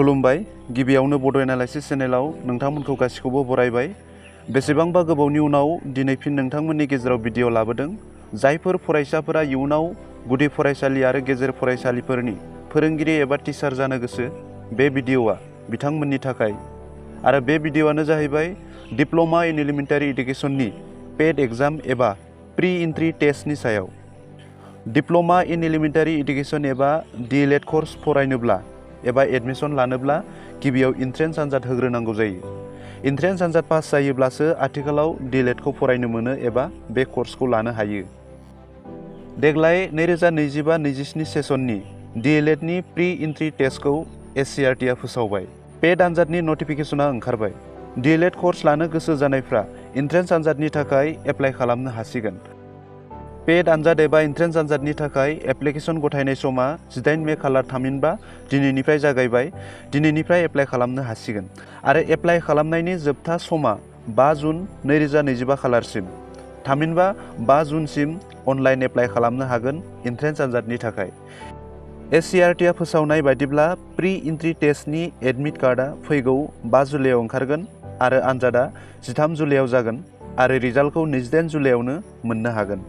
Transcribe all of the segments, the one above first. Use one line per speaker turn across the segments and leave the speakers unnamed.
खुलुमबाय गिबियावनो बड' एनालाइसिस चेनेलाव नोंथांमोनखौ गासिखौबो बरायबाय। बेसेबांबा गोबावनि उनाव दिनै फिन नोंथांमोननि गेजेराव भिडिअ लाबोदों। जायफोर फरायसाफोरा इयुनाव गुदि फरायसालि आरो गेजेर फरायसालिफोरनि फोरोंगिरि एबा टिचार जानो गोसो, बे भिडिअआ बिथांमोननि थाखाय। आरो बे भिडिअआनो जाहैबाय डिप्ल'मा इन एलिमेन्टारि एडुकेसननि पेट एग्जाम एबा प्रि एन्ट्रि टेस्टनि सायाव। डिप्ल'मा इन एलिमेन्टारि एडुकेसन एबा D.el.ed कर्स फरायनोब्ला एबा एडमिशन लानोब्ला गिबियाव इन्ट्रेन्स आनजाद होग्रोनांगौ जायो। इन्ट्रेन्स आनजाद पास जायोब्लासो आथिखालाव D.el.ed खौ फरायनो मोनो एबा बे कर्सखौ लानो हायो। देग्लाय 2025-27 सेसननि D.el.ed नि प्रि एन्ट्रि टेस्टखौ SCERT आ फोसावबाय। पेट आनजादनि नटिफिकेसना ओंखारबाय। D.el.ed कर्स लानो गोसो जानायफ्रा इन्ट्रेन्स आनजादनि थाखाय एप्लाइ खालामनो हासिगोन। पेट आनजाद एबा इन्ट्रेन्स आनजादनि थाखाय एप्लिकेसन गथायनाय समा 18 मे खालार थामहिनबा दिनैनिफ्राय जागायबाय। दिनैनिफ्राय एप्लाइ खालामनो हासिगोन आरो एप्लाइ खालामनायनि जोबथा समा 5 जुन 2025 खालारसिम। थामहिनबा 5 जुनसिम अनलाइन एप्लाइ खालामनो हागोन इन्ट्रेन्स आनजादनि थाखाय। SCERT आ फोसावनाय बायदिब्ला प्रि एन्ट्रि टेस्टनि एडमिट कार्डआ फैगौ 5 जुलाइआव ओंखारगोन आरो आनजादा 13 जुलाइआव जागोन आरो रिजाल्टखौ 28 जुलाइआवनो मोननो हागोन।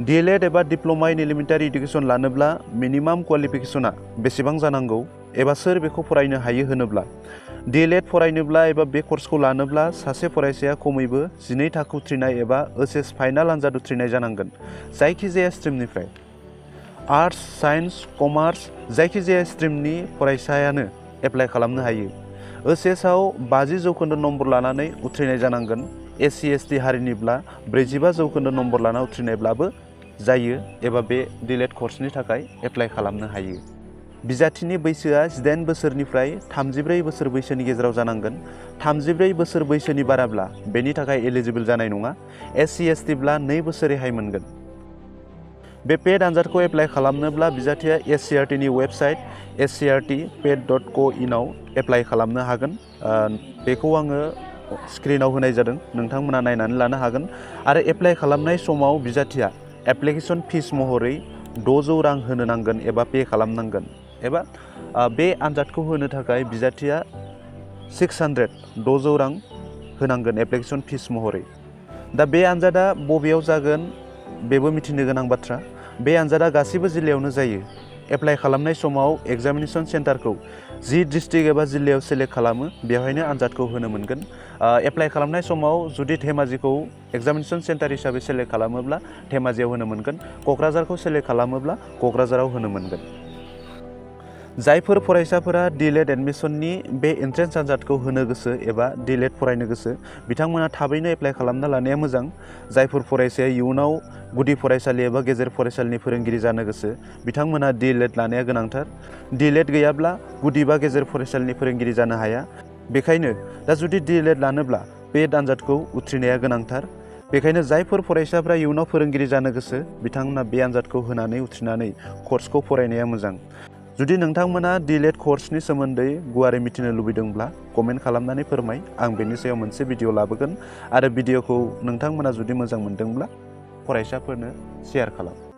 D.el.ed एबा डिप्ल'मा इन एलिमेन्टारि एडुकेसन लानोब्ला मिनिमाम क्वालिफिकेसना बेसेबां जानांगौ एबा सोर बेखौ फरायनो हायो होनोब्ला D.el.ed फरायनोब्ला एबा बे कर्सखौ लानोब्ला सासे फरायसाया खमैबो 12 थाखो उथ्रिनाय एबा HS फाइनाल आनजाद उथ्रिनाय जानांगोन जायखिजाया स्ट्रिमनिफ्राय। आर्ट्स, साइन्स, कमार्स जायखिजाया स्ट्रिमनि फरायसायानो एप्लाइ खालामनो हायो। HS आव 50% नम्बर लानानै उथ्रिनाय जानांगोन। SC/ST हारिनिब्ला 45% नम्बर लाना उथ्रिनायब्लाबो जायो एबा बे D.el.ed कर्सनि थाखाय एप्लाइ खालामनो हायो। बिजाथिनि बैसोआ 18 बोसोरनिफ्राय 34 बोसोर बैसोनि गेजेराव जानांगोन। 34 बोसोर बैसोनि बाराब्ला बेनि थाखाय एलिजिबल जानाय नङा। SC/ST ब्ला 2 बोसोर रेहाय मोनगोन। बे पेट आनजादखौ एप्लाइ खालामनोब्ला बिजाथिया SCERT नि वेबसाइट SCERT-PET.co.in आव एप्लाइ खालामनो हागोन। बेखौ आङो स्क्रिनाव होनाय जादों, नोंथांमोना नायनानै लानो हागोन। आरो एप्लाइ खालामनाय समाव बिजाथिया एप्लिकेसन फिस महरै 600 रां होनो नांगोन एबा पे खालामनांगोन एबा बे आनजादखौ होनो थाखाय बिजाथिया 600 रां होनांगोन एप्लिकेसन फिस महरै। दा बे आनजादा बबेयाव जागोन बेबो मिथिनो गोनां बाथ्रा। बे आनजादा गासैबो जिल्लायावनो जायो। एप्लाइ खालामनाय समाव एग्जामिनेसन सेन्टारखौ जि डिस्ट्रिक्ट एबा जिल्लायाव सेलेक्ट खालामो बेवहायनो आनजादखौ होनो मोनगोन। एप्लाइ खालामनाय समाव जुदि धेमाजिखौ एग्जामिनेसन सेन्टार हिसाबै सेलेक्ट खालामोब्ला धेमाजियाव होनो मोनगोन। क'क्राझारखौ सेलेक्ट खालामोब्ला क'क्राझाराव होनो मोनगोन। जायफोर फरायसाफोरा D.el.ed एडमिसननि बे एन्ट्रेन्स आनजादखौ होनो गोसो एबा D.el.ed फरायनो गोसो बिथांमोना थाबैनो एप्लाइ खालामना लानाया मोजां। जायफोर फरायसाया इयुनाव गुदि फरायसालि एबा गेजेर फरायसालिनि फोरोंगिरि जानो गोसो बिथांमोना D.el.ed लानाया गोनांथार। D.el.ed गैयाब्ला गुदि बा गेजेर फरायसालिनि फोरोंगिरि जानो हाया। बेखायनो दा जुदि D.el.ed लानोब्ला पेट आनजादखौ उथ्रिनाया गोनांथार। बेखायनो जायफोर फरायसाफ्रा इयुनाव फोरोंगिरि जानो गोसो बिथांमोना बे आनजादखौ होनानै उथ्रिनानै कर्सखौ फरायनाया मोजां। जुदि नोंथांमोना D.el.ed कर्सनि सोमोन्दै गुवारै मिथिनो लुबैदोंब्ला कमेन्ट खालामनानै फोरमाय। आं बेनि सायाव मोनसे भिडिअ लाबोगोन आरो भिडिअखौ नोंथांमोना जुदि मोजां मोनदोंब्ला फरायसाफोरनो शेयार खालाम।